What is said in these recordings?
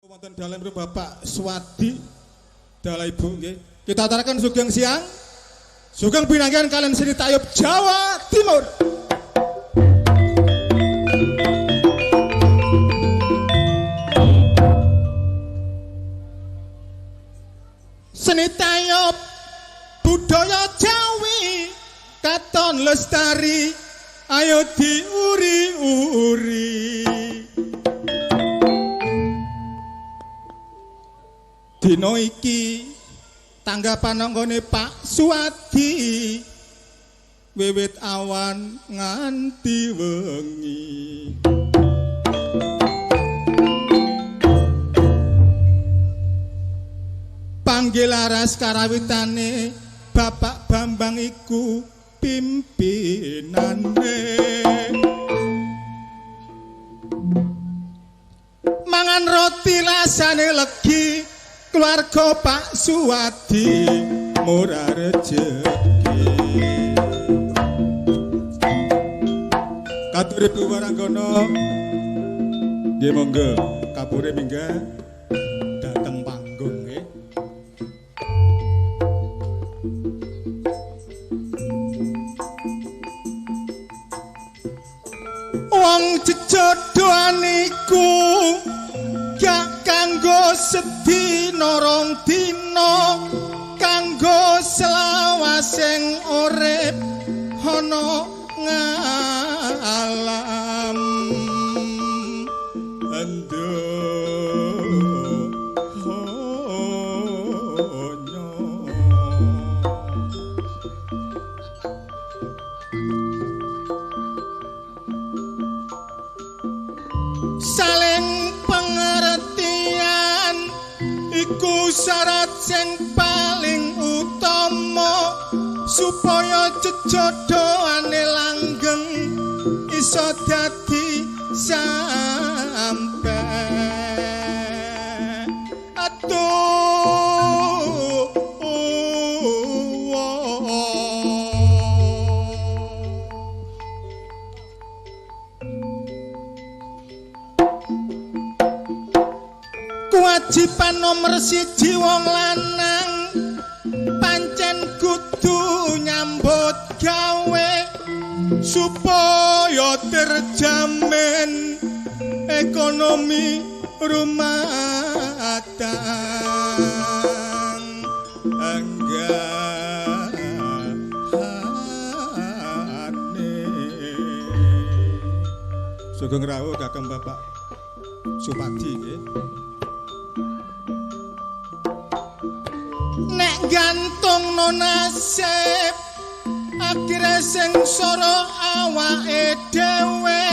Wonten dalem Bapak Suwadi dalah Ibu nggih. Kita aturaken sugeng siang. Sugeng pinanggihan kalian Seni Tayub Jawa Timur. Seni Tayub budaya Jawi katon lestari, ayo diuri-uri. Dina iki tanggapan nggone Pak Suwadi wiwit awan nganti wengi. Panggil laras karawitane Bapak Bambang iku pimpinane. Mangan roti rasane legi, keluarga Pak Suwadi murah rejeki. Katur Ibu Waranggono, nggih monggo kapure minggah dateng panggung nggih. Wong jejodohan iku gak kanggo sedina rong dina, kanggo selawasing urip ana ngalam. Endonya saling pengertian iku syarat sing paling utama supaya jejodohane langgeng iso dadi sampe atuh. Kewajiban nomor siji wong lanang pancen kudu nyambut gawe supaya terjamin ekonomi rumah tangga. Sugeng rawuh kagem Bapak Supadi nggih. Nek gantungno nasib akhire sing soro awake dhewe,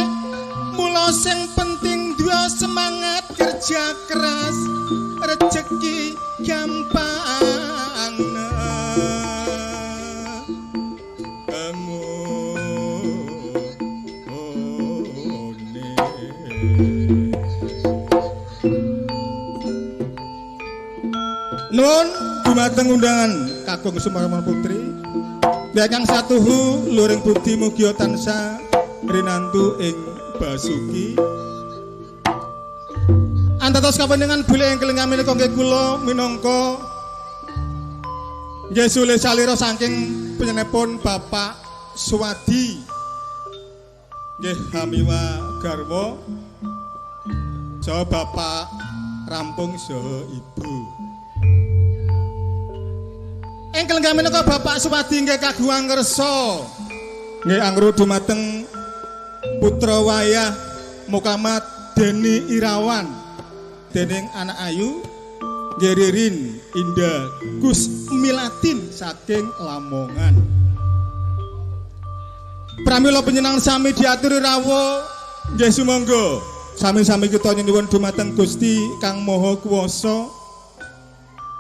mula sing penting duwe semangat kerja keras, rejeki gampang nemu. Nun dumateng undangan kakung Sumarman Putri, kang satuhu luring budi mugia tansah rinantu ing basuki. Antatos kapanjenengan bilih ing kelengan menika nggih kula minangka nggih sule salira saking panjenenganipun Bapak Suwadi nggih hamiwa garwa saha Bapak rampung saha Ibu. Ing kelenggan menika Bapak Suwadi nggih kagungan kersa nggih angru dumateng putra wayah Mukamat Deni Irawan dening anak ayu nggih Ririn Indah Gusmilatin saking Lamongan. Pramila panjenengan sami diaturi rawuh nggih sumangga sami-sami kita nyuwun dumateng Gusti Kang Maha Kuwasa.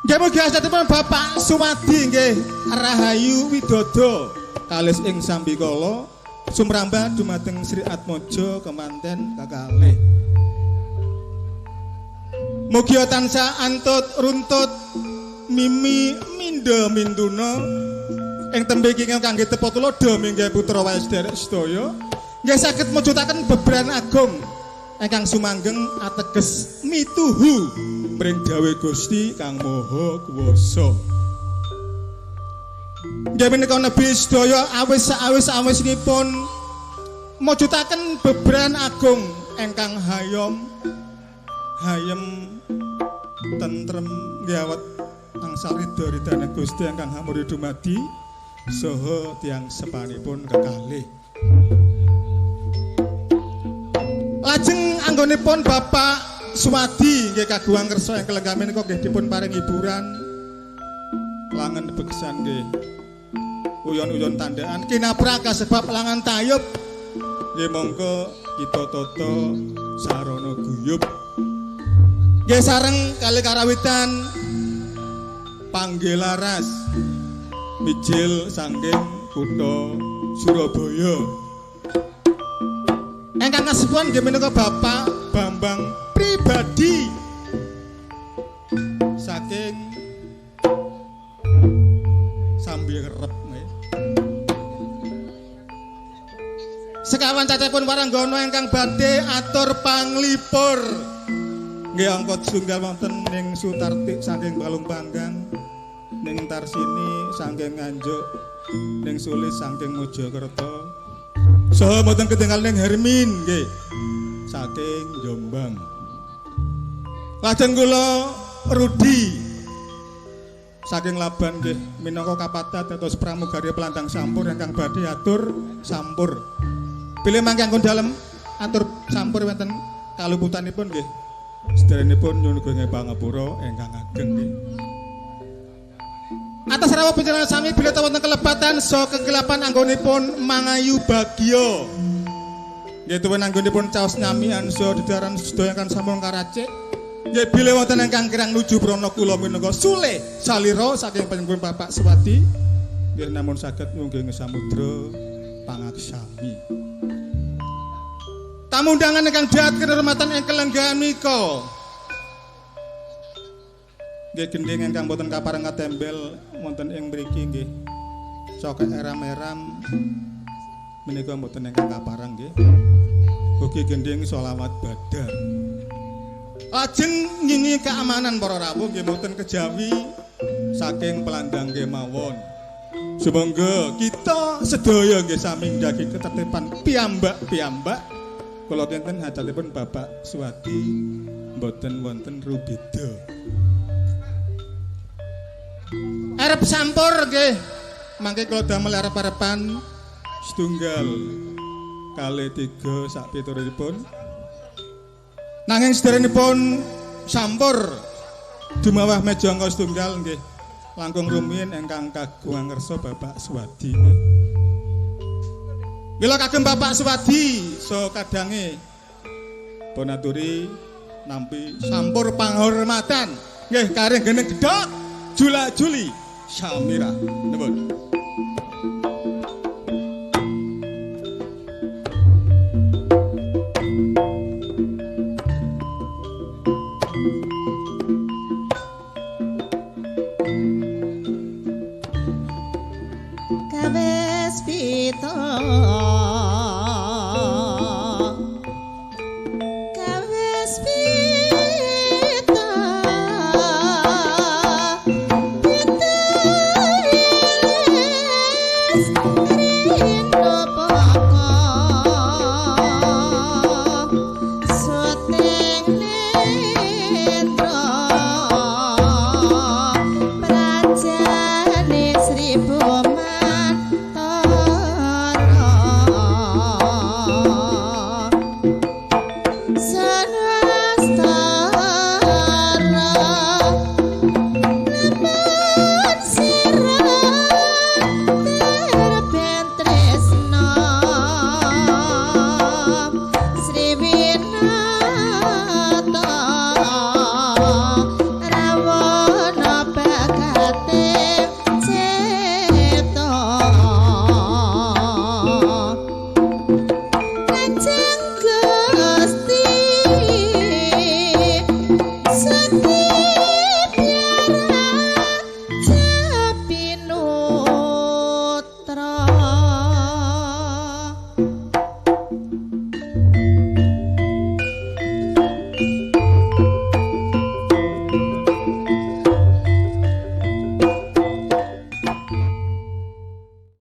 Nggih mugi asatipun Bapak Suwadi nggih Rahayu Widodo kalis ing sambikala sumrambah dumateng Sri Atmojo kemanten kakalih. Mugi tansah antut runtut mimi mindha mintuna ing tembe iki kangge tepa tuladha minggah putra wayah sedherek sedaya nggih saged mujudaken bebran agung ingkang sumanggeng ateges mituhu mring dawuh Gusti Kang Maha Kuwasa. Nggih menika nebi sedaya awis awis-awisinipun mujudaken bebran agung ingkang hayom hayem tentrem nggih awet angsal ridho ridane Gusti ingkang hamuri dumadi saha tiyang sepanipun kekalih. Lajeng anggonipun Bapak Suwadi nggih kagungan kersa ingkang lenggah menika nggih dipun paring hiburan langen beksan nggih uyon-uyon tandaan kinapra kasebab langan tayub nggih monggo kita tata sarana guyub nggih sareng kali karawitan Panggelaras mijil saking kutha Surabaya. Ingkang kasepuhan nggih menika Bapak Bambang pribadi saking Sambirep nggih. Sekawan cacahipun waranggana ingkang badhe atur panglipur nggih angka setunggal wonten ning Sutarti saking Balung Panggang, ning Tarsini saking Nganjuk, ning Sulis saking Mojokerto, saha mboten ketinggalan ning Hermin nggih saking Jombang. Lajeng kula Rudi saking Laban nggih minangka kapata dados pramugari pelandang sampur ingkang badhe atur sampur. Bilih mangke anggon dalem atur sampur wonten kaluputanipun nggih sedherekipun nyuwun gunging pangapura ingkang ageng nggih. Atas rawuh panjenengan sami bilih wonten kelepatan saha kegelapan anggonipun mangayu bagya. Nggih tuwin anggonipun caos nyamian saha dedaran sedaya ingkang sampun karacik. Nggih bilih wonten ingkang kirang nuju prana kula minangka Sule salira saking panjenengan Bapak Suwadi nggih namun saged ngunggah samudra pangaksami. Tamu undangan ingkang dahat kinurmatan ing kelenggahan menika. Nggih gendhing ingkang boten kapareng katembel wonten ing mriki nggih. Cokek eram-eram menika mboten ingkang kapareng nggih. Ugi gendhing sholawat badar. Lajeng ngingi keamanan para rawuh nggih mboten kejawi saking pelandang kemawon. Sumangga kita sedaya nggih sami njagi ketertiban piyambak-piyambak. Kula kinten hajatipun Bapak Suwadi mboten wonten rubeda. Arep sampur nggih. Mangke kula damel arep-arepan setunggal kalih tiga sak pituripun. Nanging sedherekipun sampur dumawah meja angka setunggal nggih langkung rumiyin ingkang kagungan kersa Bapak Suwadi nggih. Mila kagem Bapak Suwadi so kadange pun aturi nampi sampur panghormatan nggih kareng geneng gedhok Jula Juli Samira. Nuwun. Kawes pito kawes pito pito ilis rino poko suting netra prajane Sri Gusti.